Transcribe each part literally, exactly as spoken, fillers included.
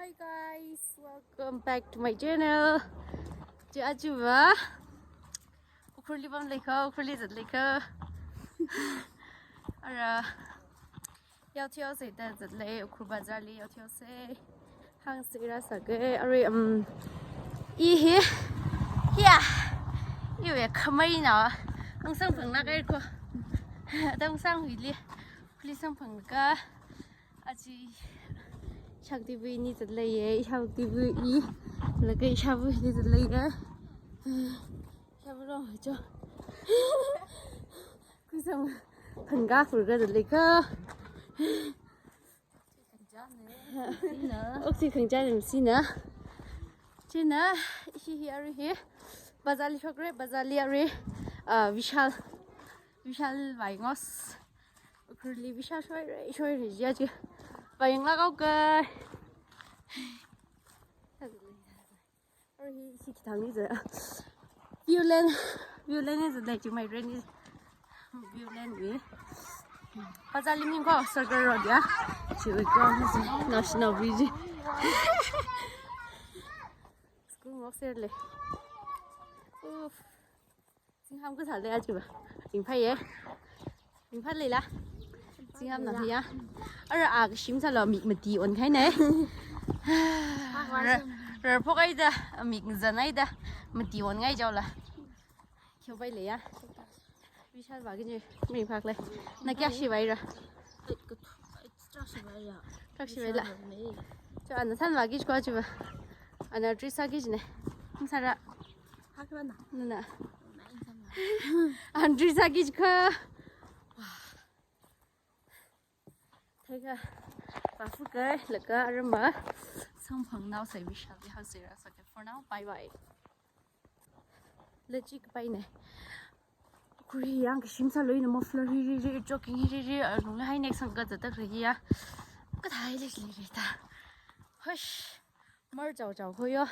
Hey guys, welcome back to my channel. Chi achiva. Ukhrulli pamlei kho, Ukhrulli zatlei kho. Ara, yaotheosa da zatlei, Ukhrul bazarli yaotheosa. Hāngserra sāga, arui, um, i hi, hiya, iwui khamei na, ungsamphang na kai kho. Tang sanghuili, Ukhrulli samphanglaga, achi, ishākhatiwui ni zatleiya, ishākhatiwui i, laga ishāvā ni zatleiya. Ishāvā rong cho. Khuisang phangā phurga zatlei kho. Oxy khangachān masina. China, hi hi arui hi. Bazarli shokra, bazarli arui. Ah, Vishal. Vishal vāyanghaosa. Ukhrulli Vishal shoira, shoira jiya chi. Vāyanglāk haoga. Arui hi, hi kithang ni za. Viewland, Viewland ni zatlei chi mai ren ni. Viewland ni. Bazarli ming kho Circle Road ya. Chiwui kho ni za. National Bridge. School ngok serle. Uf. Zingham kasā lei achiva. Ringphāya. Ringphā leila. Zingham na ya. Ara a kashim sālo mik mati onkahaina. Ra, ra phok haida, mik zan haida, mati onngai jaola. Kyo bai leiya. Vishal vāki ji, mi phak lei. Na kayākha shivāra? Kayākha shivāla. Cho ana san vāki kho achiva. Ana dress sāki jina. Masāra. Phak lana. Nana. Ana dress sāki kho. Theiakha, vāphuka, laga arama, samphanghaosa Vishalli hāngserra sāga. For now, bye bye. Lechi kapaina. Kuri yang kashim sālo ina muffler hi hi hi, jogging hi hi hi, alungli high neck sangkazat tak hi ya. Kathā leili leita. Hush. Mar chao chao kho yo.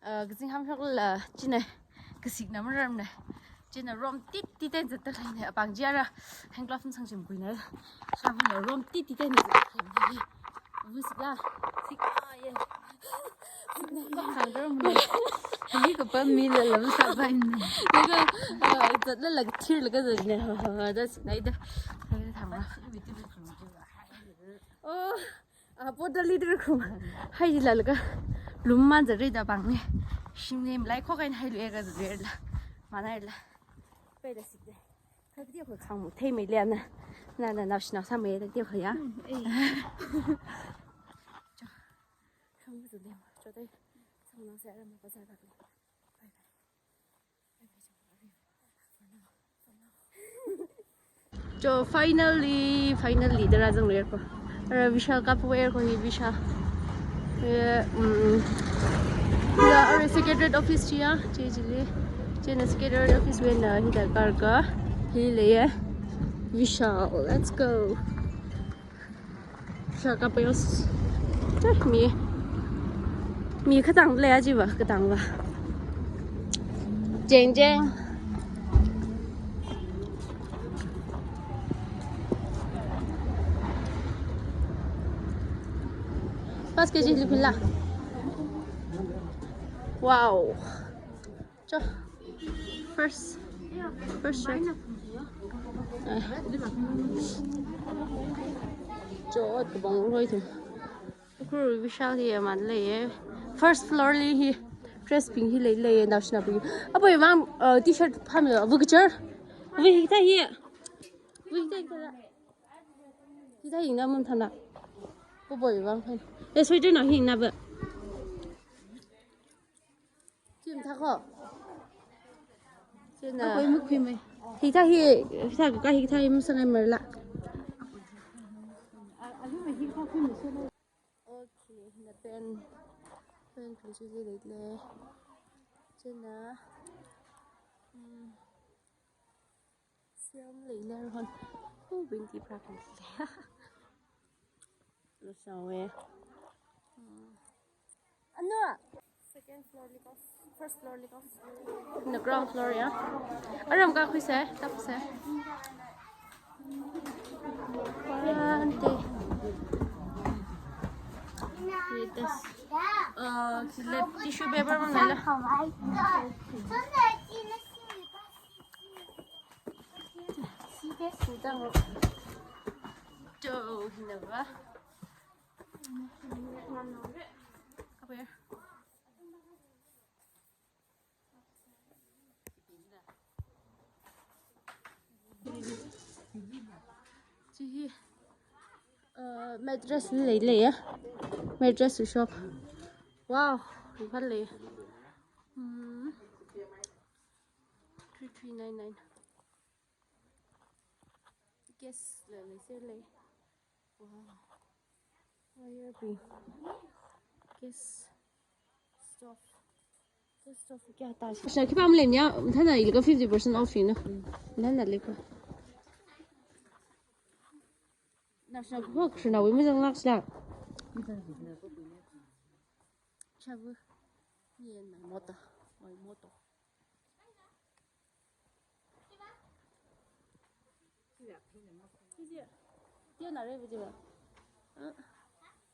Ah, kazingham shoklala china kasikna maramna. China rom tit tit eina zatda leina. Apāng chi ara hand glove masangshimkhuina. Shavana rom tit tit eina zatda leina. Vusik la. Sik a ye. Khangdar muna. Hili kapam mila lam sāpaina. Laga, ah, zatlala kathirlaga zatna. Ha, ha, ha, that's nice da. Laga thāma. Oh. Ah, border leader khum. Hailalaga. Lum man zare da bang ne. Shim ne mlai kho kain hailu ega zare la. Mana la. Pai da sik de. Ka dia ko khang mu thei mai le na. Na, na, na, shna sa mai da dia ko ya. Hmm, eh. Cho. Khang mu zare. Cho dai. Sang na sa ra ma ba za ba. Bye bye. Cho, finally, finally, dara zangler ko. Ara Vishal kapware ko hi Vishal. Eh, mm. Ya, ara Secretariat office chiya, che chili. China Secretariat office wui eina hithā karka. Hi leiya. Vishal, let's go. Shaka payos. Eh, mi. Mi khatang lei achiva, khatang va. Jeng jeng. Pas ke ji lipila. Wow. Cho. First. First shot. Eh. Cho, ot kabang roi tu. Ukhrul Vishal hi aman leiya. First floor li hi. Dress pink hi lei, leiya, naoshina pink. Apoi mang, uh, T-shirt phāmi, vukchar. Vukta hi. Vukta hi. Hithā hina mun thana. Apoi mang phān. Eh, sweater na hina ba. Kim thā kho. China. Apoi mukhui mai. Hithā hi, hithā ka hithā hi masangai marla. Okay, hina pen. Pen kling chu ji lei le. China. Hmm. Siam lei le hon. Oh, windy prak lei. Lo sao e. Hmm. Ano? Second floor li ko, first floor li ko. Na ground floor ya. Aram kakhui se, tap se. One day. Yes. Uh, let tissue paper mang lala. Doh, hina va. Where? Chi hi, uh, mattress li lei lei ya. Mattress shop. Wow, ringphā lei. Hmm. Three three nine nine. Gas la lei se lei. Wow. Wire bing. Gas stove. Gas stove kya ta shi. Shina khipā malem ya, thana ilika fifty percent off ina. Nana lika. Na shina khok shina wui mazang lak shina. Shabu. Yen my motor. My motor.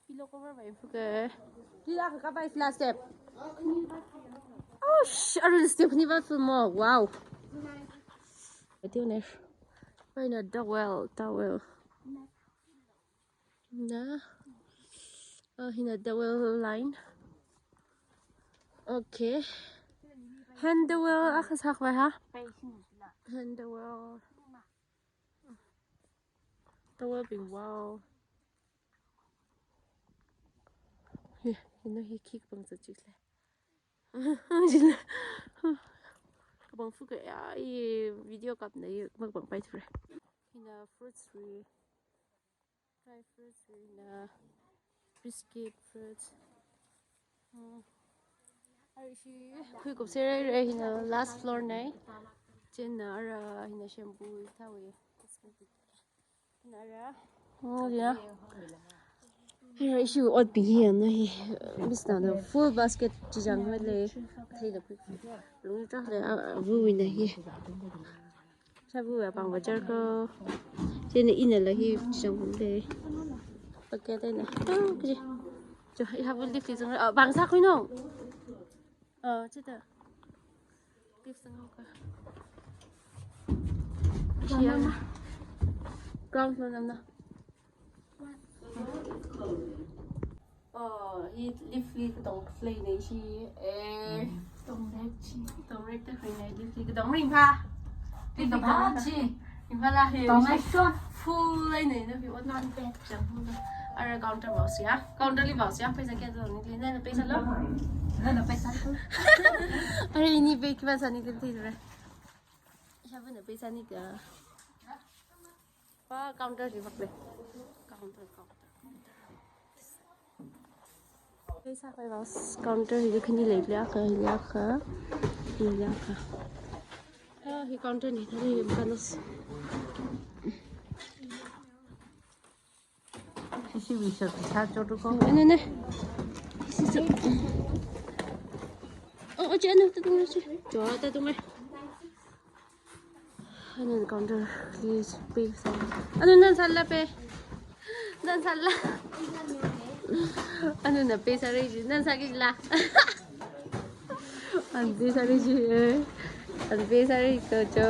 Pillow cover bai fuke. Pillow ka bai last step. Oh, sh-, arun step ni ba full mo. Wow. Bai na towel, towel. Na. Oh, hina towel line. Okay. Hand towel akha sākhavai ha. Hand towel. Towel bing, wow. Hi, hina hi khikha pangzat chikle. Chikle. Kapang fuke ya, i video kapna i makapang pai thura. Hina fruits ri. Dry fruits ri na biscuit fruits. Hmm. Ari shi khuikup sera re hina last floor nei. Chieina ara hina shampoo thāwui. Hina ara. Oh, ya. Hira ishi ot bing hi na hi. Bisna na full basket chijang le. Theila khuik. Lung ta le a, a, vu wui na hi. Shabu ya pang bajar ko. Chieina ina la hi chang de. Pakai de na. Ah, kaji. Jo, i habu lift li zang. Ah, bang sā khui no. Ah, chita. Lift zang ka. Shia. Ground floor nam na. Oh, hi lift li katong lei nei shi, eh. Katong rek chi. Katong rek ta khui nei lift li katong ringphā. Lift li katong chi. Ringphā la hi. Katong rek short. Full lei nei na hi, ot non bed jang full. Ara counter vāusa ya. Counter li vāusa ya. Paisa kayā tong ni, nana paisa lo. Nana paisa lo. Ara ini be kiva sāni kan thei re. Shabuna paisa ni ka. Pa counter hi vak le. Counter, counter, counter. Paisa kai vas counter hi khani lei, lei akha, lei akha, lei akha. Ah, hi counter ni thani yam kanas. Sisi wisa pisa chotu ko. Anu ne. Sisi. Oh, oh, anu tatung si. Cho tatung ai. Anu counter, please, please. Anu nana sāla pe. Nana sāla. Anu na pe sāra ji, nana sāki la. An pe sāra ji, eh. An pe sāra ji to cho.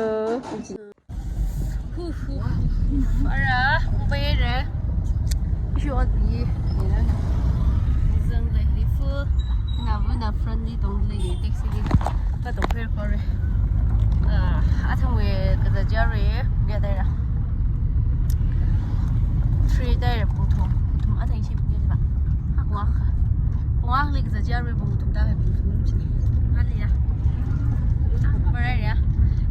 Hu, hu. Ara, upai re. Ishi ot bing. Zang lei hi full. Na bu na front li tong lei taxi li. Katong pher kore. Ah, athang we kaza jare. Bia dai ra. Three dai ra pung thum. Pung thum athang shi bia ba. Pung akha. Pung akha li kaza jare pung thum da pung thum chini. Ngali ya. Marai ya.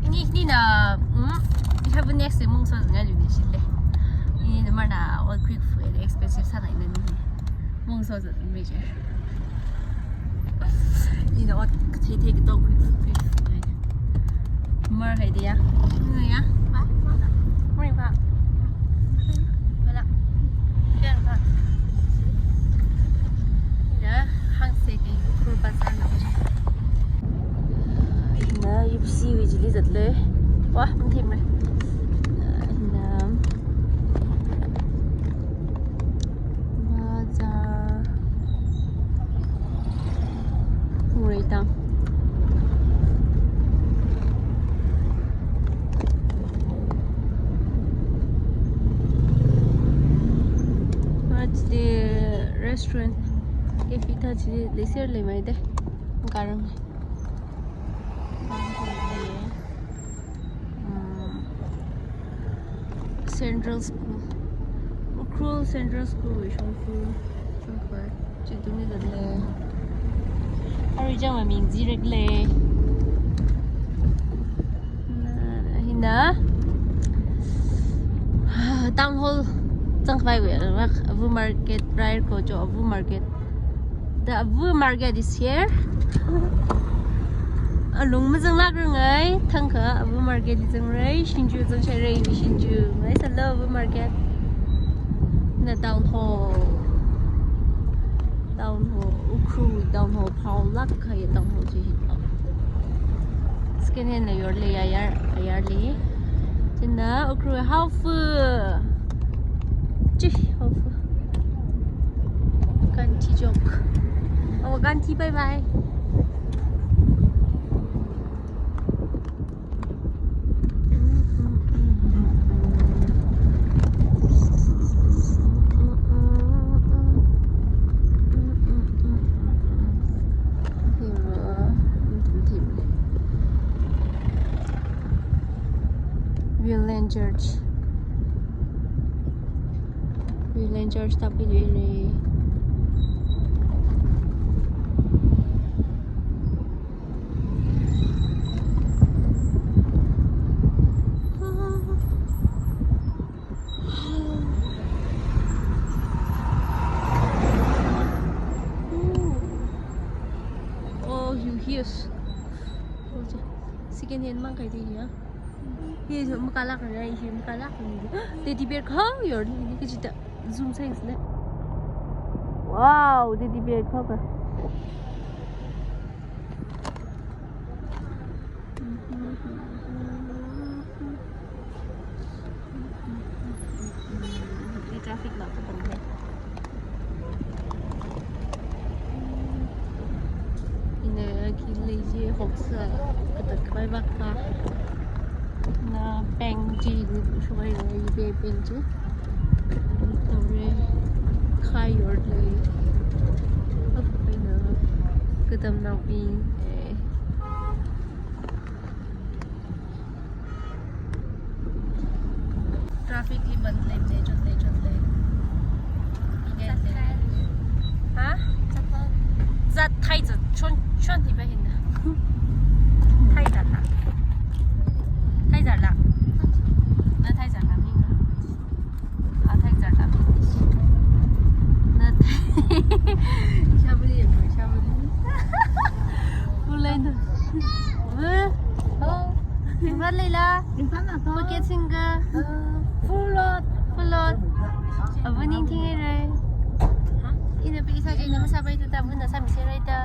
Ini, ini na, hmm, we have next day mungso ngai ni shi le. Ini na mana all quick food expensive sāna ini ni. Mungso major. Ina ot kathei thei katong quick, quick. Mar hai dia. Ina ya. Morning pa. Wala. Kian pa. Ina hang se ke kur pa sa na. Ina yupsi wui chili zat le. Wah, mthim re. Ina. Bazaar. Tang. Mat de restaurant, cafe thā chi leiser leimeida. Karang. Mm. Central School. Ukhrul Central School wui shongfa. Shongfa. Chi tungli leile. Arui chang maming zirekle. Na, hina. Town Hall zangkhavaiwui alak, Avu Market, Rairko jo Avu Market. The Avu Market is here. Alung mazanglākranga, thangkha Avu Market li zangrai, Shinju zangshaira, Shinju. Ngai sālu Avu Market. Na Town Hall. Town Hall, Ukhrul Town Hall, phaolāk kahai Town Hall chi hi. Second hand la yorle ayar, ayarli. China Ukhrul Haofa. Chi, Haofa. Kanti Chowk. Oh, Kanti, bye bye. Villain Church. Villain Church tāpili lei. Oh, you hear? Second hand mang kai di ya. Hi makālākra, hi makālākra. Teddy bear kha yorli, hi kachida zoom sāyangsa le. Wow, teddy bear kha ka. Hi traffic la kapan le. Ina khi lei chi hoksa katak khavai vak kha. Na bank chi shuwai lei, U B I bank chi. Tore khai yorlei. Apa ina katam naobing, eh. Traffic li ban lei, lei, chot lei, chot lei. Ine lei. Ha? Zat thai zat, chon, chon di ba hin na. Thai zat la. Thai zat la. Na thai zat la mi. A thai zat la mi. Na thai. Shabuli, shabuli. Ulai na. Eh? Oh. Ringphālala? Ringphālala. Pocket singka? Uh, full load. Full load. Avu ningthing haira. Hah? Ina pheisā chi ina masāpaithuda, avuna sāmiserra da.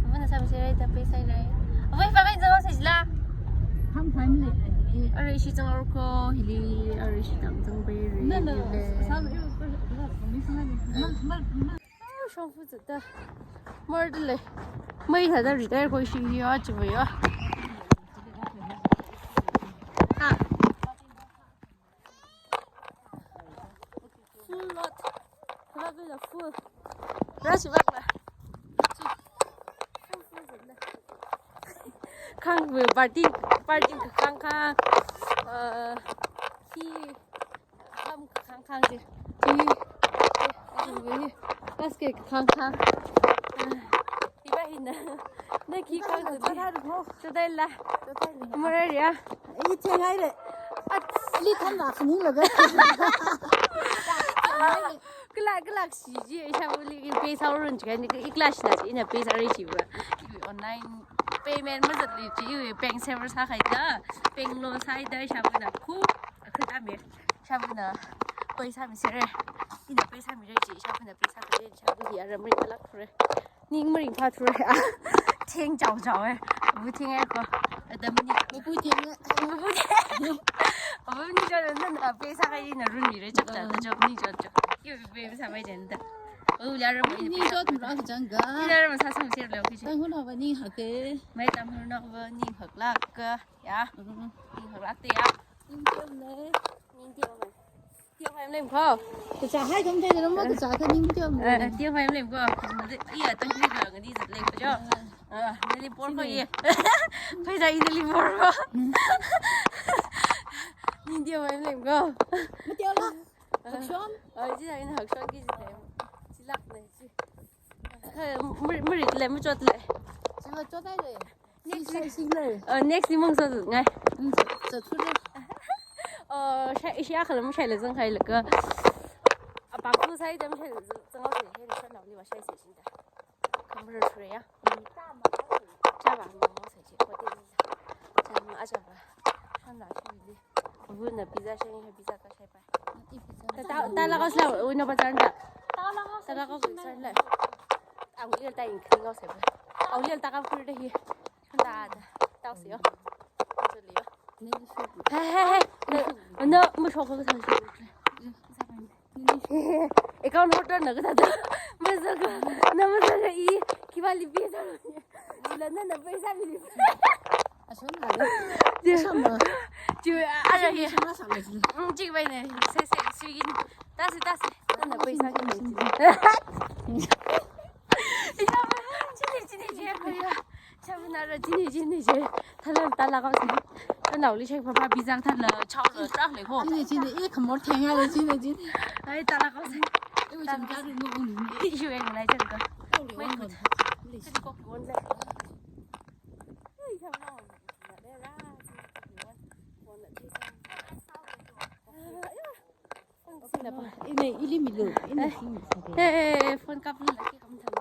Avuna sāmiserra da, pheisā haira. Avu, hi pa kai zang sāsila. Kham family. Arui ishi zang orko, hili, arui ishi tang zangpaira. No, no. Hili. Sam, ma, ma, ma. Ah, shongfa zata. Mardale. Mai thāda retire khuishi ya, chiva ya. Ha. Full load. Khavakla full. Rush vakla. Full, full zatla. Khang, party, party khang khang. Uh, khi Kham khang khang chi. Chi. Basket khang khang. Hi pa hina. Na khi khang chi. Chāda ru pho. Chāda la. Chāda la. Mara ria. Hi theng haira. At li than la khani laga. Kala, kala si ji, isha uli ki pheisā run chi kan, i class la chi, ina pheisā rai chi ba. Online payment mazatli chi, bank saver sāhaida, bank loan sāhaida, isha uli na khu, khata me. Isha avuna pheisā miserra. Ina pheisā mira chi, isha avuna pheisā kare, isha avu hi aram ringphālākra. Ning maringphāthura. Theng chao chao e. Avu theng e ko. Adam ni. Mapu theng e. Mapu theng. Avu ni chao na, na pheisā kai na run mira chapta, ta chao ni chao chao. Yo, pheisā mai jen da. Oh, lara mai ni jot mura jangga. Lara masa sung sir lo kichi. Tang hun hava ni hake. Mai tam hun hava ni haklak ka. Ya. Mm. Ni haklak te ya. Ni jot ne. Ni jot ne. Tiang hai lem ko. Kacha hai kam thei ram ma kacha ka ning tiang. Eh, tiang hai lem ko. Iya tang ni ka ngani zat lem ko jo. Ah, nali por ko ye. Pheisā i nali por ko. Ning tiang hai lem ko. Matiang la. Hakshon. Ah, ji hai na hakshon ki ji lem. Ji lak ne ji. Hai, muri, muri le, mu chot le. Ji ma chot ai le. Next week. Sing, sing le. Uh, next week mang so ngai. Mm, so, so chu le. Uh, shai, shai akhala mu shai le zang khai le ka. Apa ku sai dam shai le zang, zang au se, he, shai na ni wa shai se shin da. Kamar shre ya. Cha ba mo mo sai che ko te ni. Cha ma a cha ba. Shan na shi le. Vu na pizza shai, pizza ka shai pa. Ta, ta, ta la kau sila, ui, no bazar da. Ta la kau, ta la kau sila. Ang iya ta ing kring kau sila. Ang iya ta kau kuri da hi. Da, da. Tau sio. Tau sio. He, he, he. No, no, mu shok ko sa. Account holder na ka ta da. Mazaga, na mazaga i, kiba lipi sa. Ila na na paisa mi lipi. Ashon na. Ashon na. Ji, a, a, ya, ya. Ashon na sa na ji. Mm, ji bai ne. Se, se, se yin. Tasi, tasi. Na paisa ki ne. Chini, chini, chini, chini, chini. Tala, tala kau si. Tala uli shek papa bizang tala chao lo trak le ko. Chini, chini, eh, kamor theng ya le, chini, chini. Ai, tala kau si. Eh, wi chang ka ri mo ong ni. Eh, shu eng nai chang ka. Mai kut. Chini kok won le. Ina ili milu, ina simi sake. Hey, phone kap lila ki kam tham.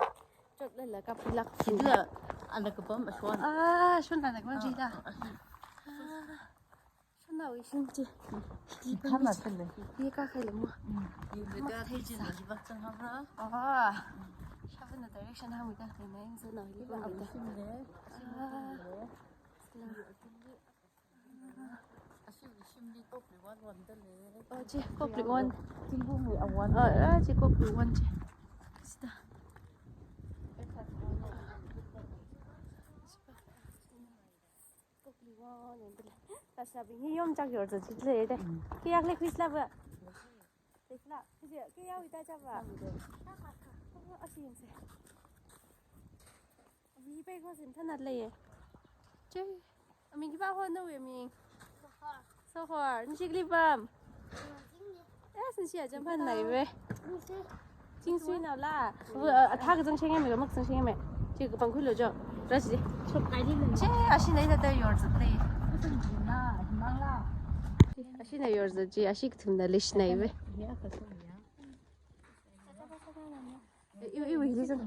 Chot lila kap lila. Sila, ana kapam ashon. Ah, shon ana kapam jida. Ah, shon na wi shon ji. Khana sile. Ye ka khai le mo. Ye ka khai jin ji ba chang ha ra. Ah. Shabu na direction ha mi ka khai na in so na li ba. Ah. Ashi shimli Kokli one one da le. Oh, chi Kokli one. Tingkungli a one. Ah, ah, chi Kokli one chi. Sita. Kokli one one da le. Tasabing hi yom chak yor za chi le de. Kiyak le Chris la ba. Chris la. Kiyak, kiyak ita chak ba. Ashi yom se. Avi pai ko sin thanat leiye. Che. Aming kipa ho na we ming. Sohor. Ni shik li pam. Yes, ni shi a jam phan nai we. Ching sui na la. Wu, uh, atha ka zang shenge me, ka mak zang shenge me. Che ka pang khui lo jo. Ra chi. Che, ashi nai ta ta yor zat lei. Ashi nai yor zat chi, ashi ka thum na le shi nai we. Iwa, iwa, hili zang.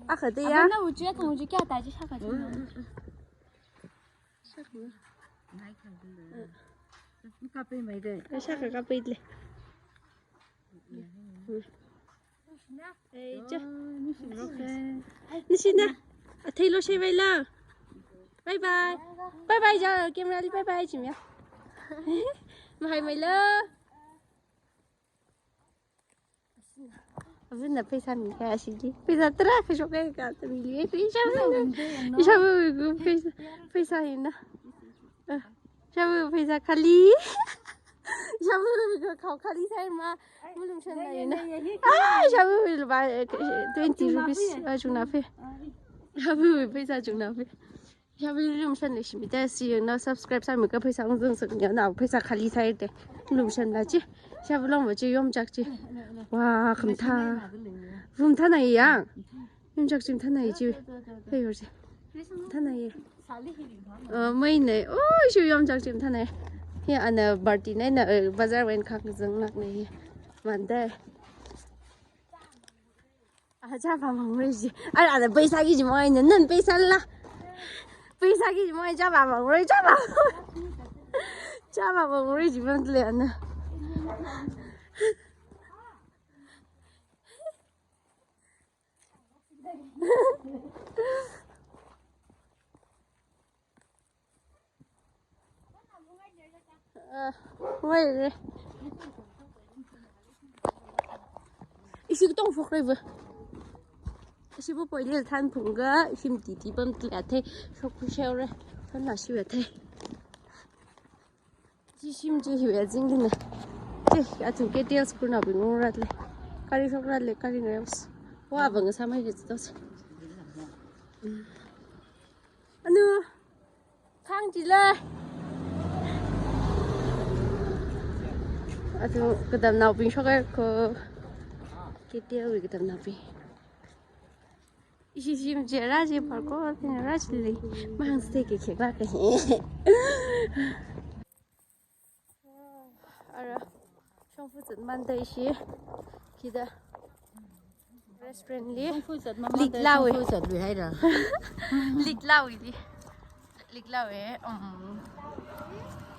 Akha te ya. Abang na uji ya, thang uji kya ta ji shaka ji. Shaka. Kape mai de. Shaka kape le. Ei, cha. Nishina. Athei lo shei vai la. Bye bye. Bye bye ja, camera li bye bye chim ya. Mahai mai lo. Avun na pheisā mi ka ashi ji. Pheisā tara ka shok ka ta mi li pheisā. Shabu gu pheisā, pheisā hina. Ah, shabu pheisā khali. Shabu gu khao khali sai ma. Mulung shan na hina. Ah, shabu lu ba, eh, twenty rupees. Ah, chungna phe. Shabu pheisā chungna phe. Shabu lumshan le shimi ta si na subscribe sāmi ka pheisā ang zang sak ya na pheisā khali sai te. Lumshan la chi. Shabu long wa chi yom chak chi. Wa kham tha. Vum tha na yang. Yom chak chi tha na chi. Hey yor chi. Tha na ye. Uh, mai ne. Oh, shu yom chak chi tha na. Hi ana party ne na, uh, bazar wen khak zang nak ne. Man de. Ah, chapa mangrei ji. Ara, ara, pheisā ki ji mai na, nan pheisā la. Pheisā ki ji mai chapa mangrei, chapa. Chapa mangrei ji man le ana. Ah, wai re. Ishi katong shokra va. Ishi Buboi lila thanphungakha, ishi mati ti pam tila thei, shok kushaure. Shonla shiva thei. Ishi shim chi hiwui azingli na. Te, athum K T L school naobing ngarātle. Gari shokratle, gari ngayos. Wa bang samai ri tos. Anu. Khang chila. Athum katamnaobing shoka ko. K T L wui katamnaobing. Ishi shim chi rā chi park ko, pina rā chi lei. Mahāngsa ki khek lāka. Ara, shongfa zatmanda ishi. Kida restaurant li. Shongfa zatmanda, liklāwui. Shongfa zatlui haira. Liklāwuili. Liklāwui, um,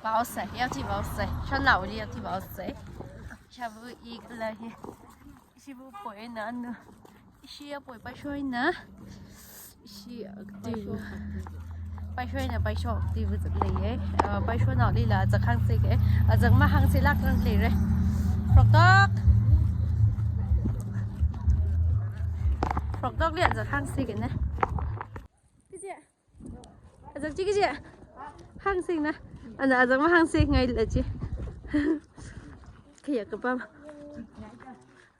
baosai, yaothi baosai. Shonlāwuili yaothi baosai. Shabu i kala hi. Ishi Buboi na anu. Ishi apoi Paishoina. Ishi, uh, Paisho. Paishoina, Paisho, ti bu zat leiye. Uh, Paishonaolila azak hāngsa ke. Azak mahāngsa lākrang leire. Frog Dog. Frog Dog li azak hāngsa ke ne. Kiji. Azak chi kiji. Hāngsa na. Ana azak mahāngsa ngaila chi. Khayākha pam.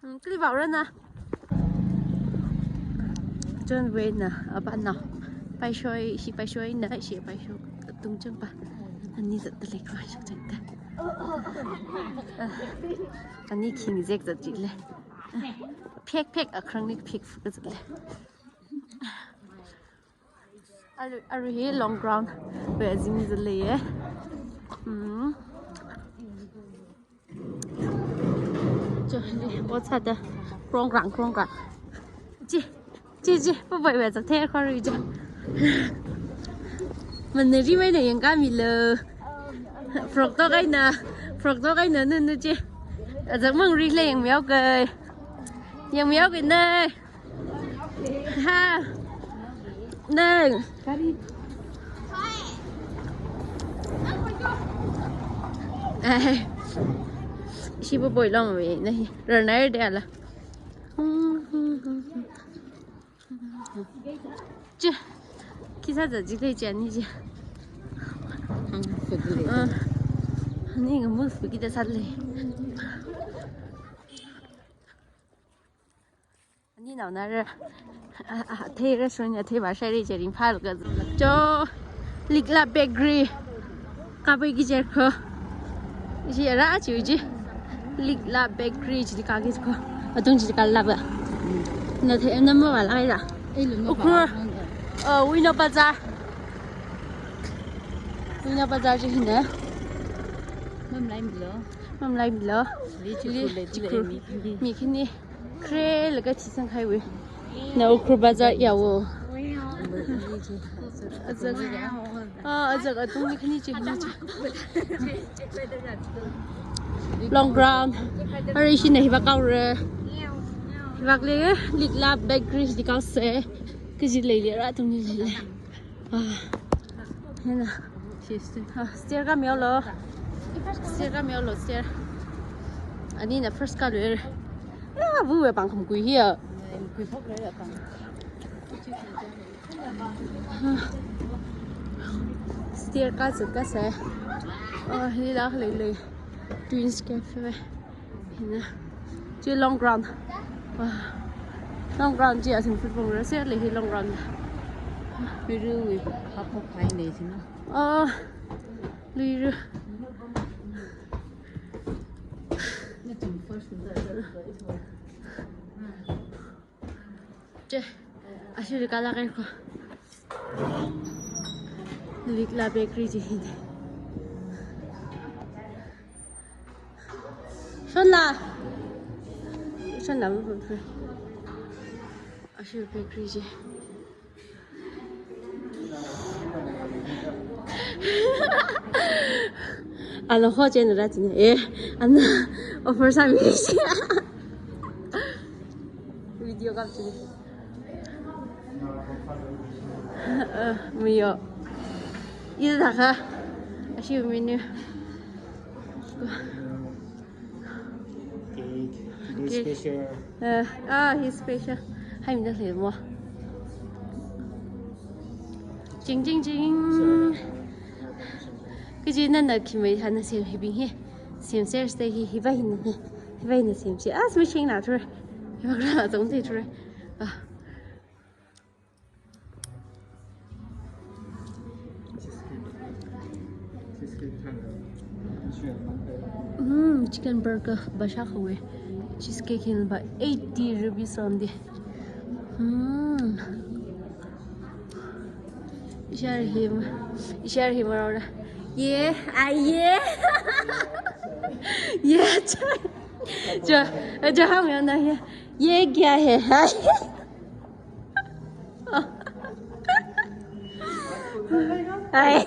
Hmm, kali baorana. John Wayne na, apa na. Paishoi, ishi Paishoina, ishi Paisho tungchangpa. Ani zatta lei kho shakchangta. Ah, ani khing zek zat chile. Phek phek akhrang ni phek fuk zat le. Aru, aru hi long ground. Wui azing zat leiye. Hmm. Cho, ni, what's that? Krong krang, krong krang. Chi, chi, chi, Buboi wui azak thei kho ri chi. Manari mai na yangkami lo. Frog Dog eina, Frog Dog eina nu nu chi. Azak mang ri le yangmiao ke. Yangmiao ke ne. Ha. Nang. Kari. Eh. Ishi Buboi long wui na hi. Runner de ala. Chi. Khi sāda zat chi lei chi ani chi. Hāngsa lei. Ah. Ani ngamul fu kida sālei. Ani naona ra, ah, ah, thei restaurant ya thei ba shai ri chi ringphālaga. Cho, Likla Bakery. Kapui ki cher kho. Ishi ara chi uji. Likla Bakery chili kaki kho. Atung chili kala ba. Na thei na mo wala ira. Ukhrul. Oh, Wino Bazar. Wino Bazar chi hina. Mamlai milo. Mamlai milo. Li chi, li chi, li chi, mi khini. Mi khini. Kre laga thisang khai wui. Na Ukhrul Bazar ya wo. Azak. Ah, azak atung ni khani chi, khani chi. Long ground. Ari ishi na hiva kaure. Hiva le, Likla Bakery di kause. Kaji lei le ra tung ni lei le. Ah. Hina. Stair. Ah, stair kamiao lo. Stair kamiao lo, stair. Ani na first ka lo. Ah, bu we pang kham kui hi ya. Kui phok le pang. Ah. Stair ka zat kase. Ah, hi la le le. Twins Cafe. Hina. Chi long ground. Wow. Long ground chi asin football ra se le hi long ground. Piru wi hapok khai nei sina. Ah, luiru. Che, ashi ri kala kai ko. Likla Bakery chi hina. Shonla. Shonla, ashi bakery chi. Ana ho chen ra chine. Eh, ana offer sāmi chi. Video kap chi. Eh, miyo. Ida kha. Ashi menu. Cake. Okay. Special. Uh, ah, he's special. Hi, Mister Lemo. Ching, ching, ching. Kaji nana khi mai hana semhibing hi. Semser stay hi, hiva hina hi. Hiva hina semsi. Ah, smi ching na thura. Hiva kra na tong te thura. Ah. Mm, chicken burger, basha kawe. Cheesecake hin ba eighty rupees only. Mm. Ishar him, ishar him around. Yeah, ah, yeah. Yeah, cha, cha, cha, ham yana hai. Ye kya hai? Hai.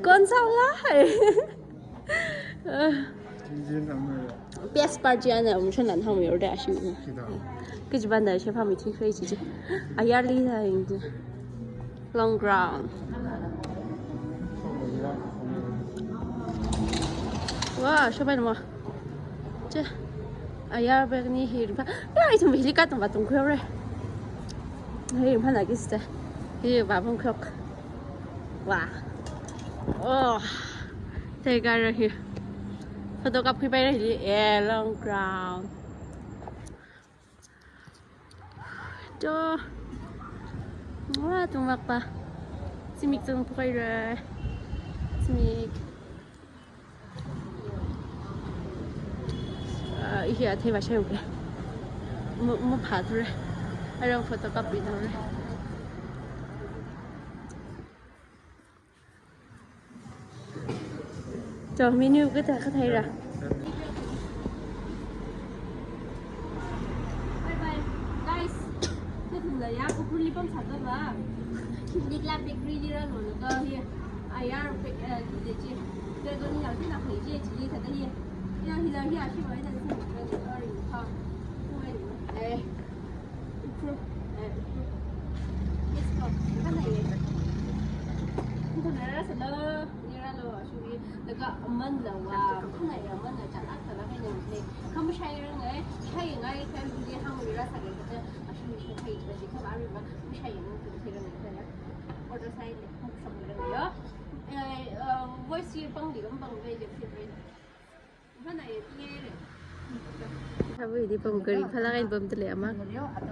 कौन सा वाला है? Best part chi ana um chon lan hang mi orde ashi. Kida. Kaji banda shi pha mi thi kre chi chi. Ayar li ha ing chi. Long ground. Wow, shobai mo. Che. Ayar bag ni hi rimpa. Ya, ithum hili katung katung khuihaore. Hi rimpa na kista. Hi ba bung khok. Wow. Oh. Tega ra hi. Photo kap khuipai ra hili. Eh, long ground. To. Wah, tungmak pa. Zimik zung pukai re. Zimik. Ah, ihi athe ba shai uke. Mu, mu pha thura. Arang photo kap pi thura. To, menu kathā kathā ra. Bye bye. Guys, kathumla ya, Ukhrul li pamsāda ba. Nikla bakery li rālu, laga hi ayar bake, eh, chi chi. Dragon ni yangti na khai chi chi thāda hi. Ya, hila hi ashi wa ina sa. Sorry. Ha. Eh. Ukhrul, eh, Ukhrul. Yes, go. Kathāna ye. Kathāna rāsālu, ni rālu, ashuri. Laga amanla wa, kathāna ye amanla chālak chālak haina le. Kha mashai rang e, shai ngai, shai ngai, hāngli rāsāki kathā, ashuri shai khai kaji kha arui ma, mashai ngai, kha khai rang e, order sai le, kha shong rang e yo. Eh, eh, voice ye pangli, kam pang ve je favorite. Shabu hili pam kari phalak eina pamda lei ama.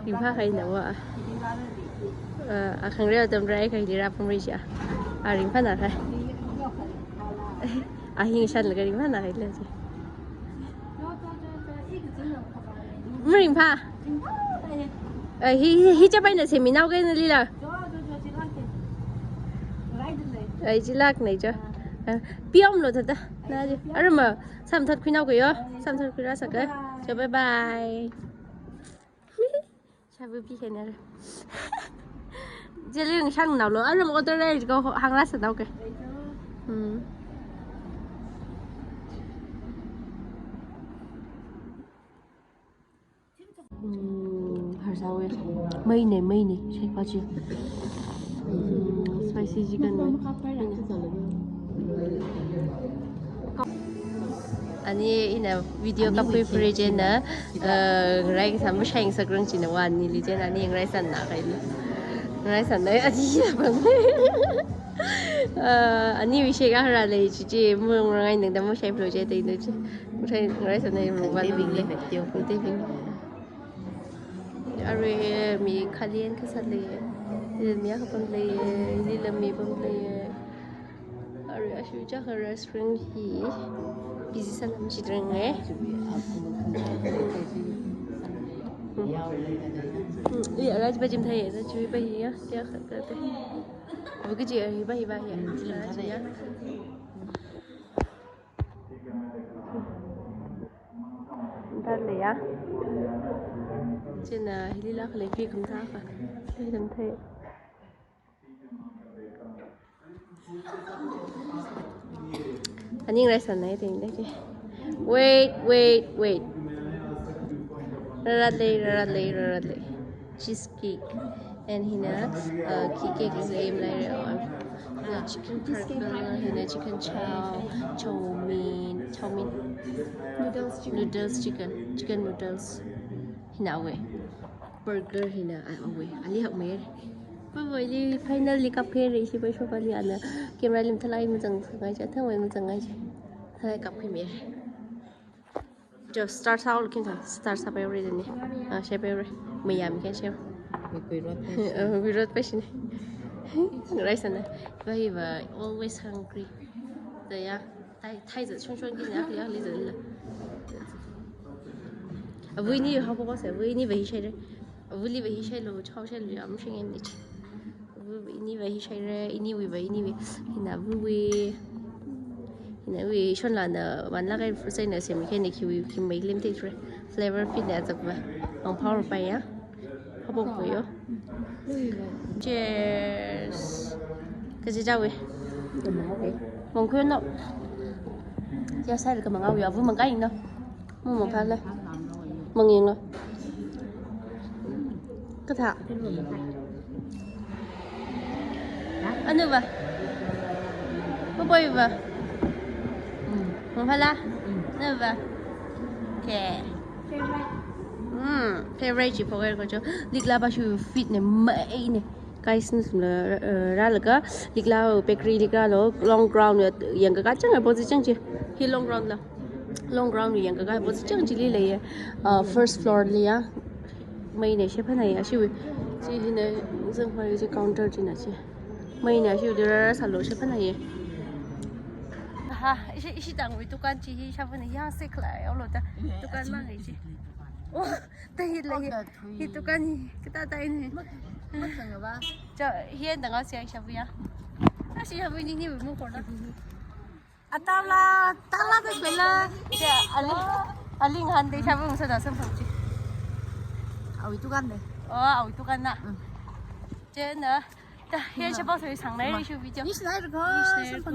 Ringphā haina wa. Ah, a khangreo tam rai kha hili rāpam rai cha. A ringphāna kha. A hing shanlaga ringphāna kha le chi. Maringphā. Ah, hi, hi, hi chapaina semi nao kaina lila. Ai, chilak nei cha. Ah, piom lo thāda. Na ji. Arama. Samthat khuinao kayo. Samthat khuirāsaka. Cho, bye bye. Shabu pi kena. Jeli yang shang nao lo. Aram order rai ko hāngrāsānao ke. Hmm. Hmm, harsāwe. Mai nei, mai nei. Shai pa chi. Hmm, spicy chicken mai. Ani ina video kapui puri chieina, eh, ngarai kasā mashai ngasak rang china wa ani li chieina ani ngarai sāna kahaina. Ngarai sāna, aji ya bang. Eh, ani wishe kahara lei chi chi, mu ngarai nang da mashai plo chi tei nu chi. Mashai ngarai sāna mu wa ni le. Te bing. Arui mi khali eina kasā lei. Lila mi akha pam lei. Lila mi pam lei. Arui ashi chaka restaurant hi busy sālam chidreng e. Hmm. Hmm. Iya, raj bajim thai, raj bajim ya, ya kha kha te. Abu kaji hi ba hi ba ya. Raj ya. Dale ya. Chieina hili lak lei pi kham thā kha. Hi dam thai. Ani ngarai sānai ting dake. Wait, wait, wait. Rāra lei, rāra lei, rāra lei. Cheesecake. And hina, uh, cake cake is aim lai re on. Hina chicken curry, hina chicken chow, chow mein, Chow mein. Noodles chicken. Noodles chicken. Chicken noodles. Hina awui. Burger hina awui. Ali hakmei. Bye bye li finally kapkhuire, ishi bai shop ali ana. Camera li mathālāk mazangngai chi, athang vai mazangngai chi. Thalai kapkhuimei. Jo star sāhaolu khin thang, star sāpai ure dani. Ah, share pai ure. Mayam khen share. Mikui rot pai. Ah, mikui rot pai shini. Rice ana. Bye bye, always hungry. Daya. Thai, thai zat shong shong kina akli, akli zat la. Avui ni haophok se, avui ni va hi shaire. Avuli va hi shailo, chao shailo, yam shing en ni chi. Avui ni va hi shaire, iniwui va iniwui. Hina avui. Hina avui shonla na, manla kai fruit sai na sem khen ni khiwui, khi mai lem te tre. Flavor fit na zap va. Ang power pa ya. Haophok yo. Cheers. Kaji jawi. Mongkhuino. Ya sai ka mangawi avu mangai no. Mu mongkha le. Manging no. Kathā. Anu va. Maboi va. Mongkha la. Anu va. Okay. Hmm, favorite chi poker ko cho. Likla ba shu fit ne mai ne. Guys, ni sumla, uh, rālaga Likla bakery Likla lo long ground ya yang ka chang position chi. Hi long ground la. Long ground yang ka position chi li le ya. Uh, first floor li ya. Mai ne she phana ya shi wi. Chi hi ne zang phai chi counter chi na chi. Mai ne shi wi rā sālo she phana ya. Ha, ishi, ishi tangwui dukan chi hi sha phana ya se kla ya lo ta. Dukan mang chi. Oh, ta hi la hi. Hi dukan hi, kita ta ini. Cha, hi en dang asi ai shabu ya. Asi shabu ni ni mu kor da. Atala, tala ta bela. Cha, ali, ali ngan de shabu sa da sam pau chi. Awui dukan de. Oh, awui dukan na. Che na. Ta, hi shabu sa sang nai shu video. Ni shi nai ko. Ni shi nai ko.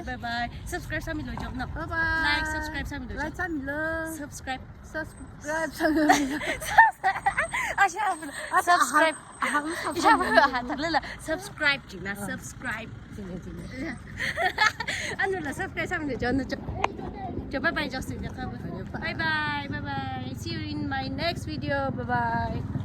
Bye bye. Subscribe sāmilo jok na. Bye bye. Like, subscribe sāmilo jok. Like sāmilo. Subscribe. Subscribe. Asha, subscribe. Ahang, ahang subscribe. Subscribe jina, subscribe. Anu la subscribe sāmina jo, anu jo. Jo, bye bye, jo, bye bye, bye bye. See you in my next video. Bye bye.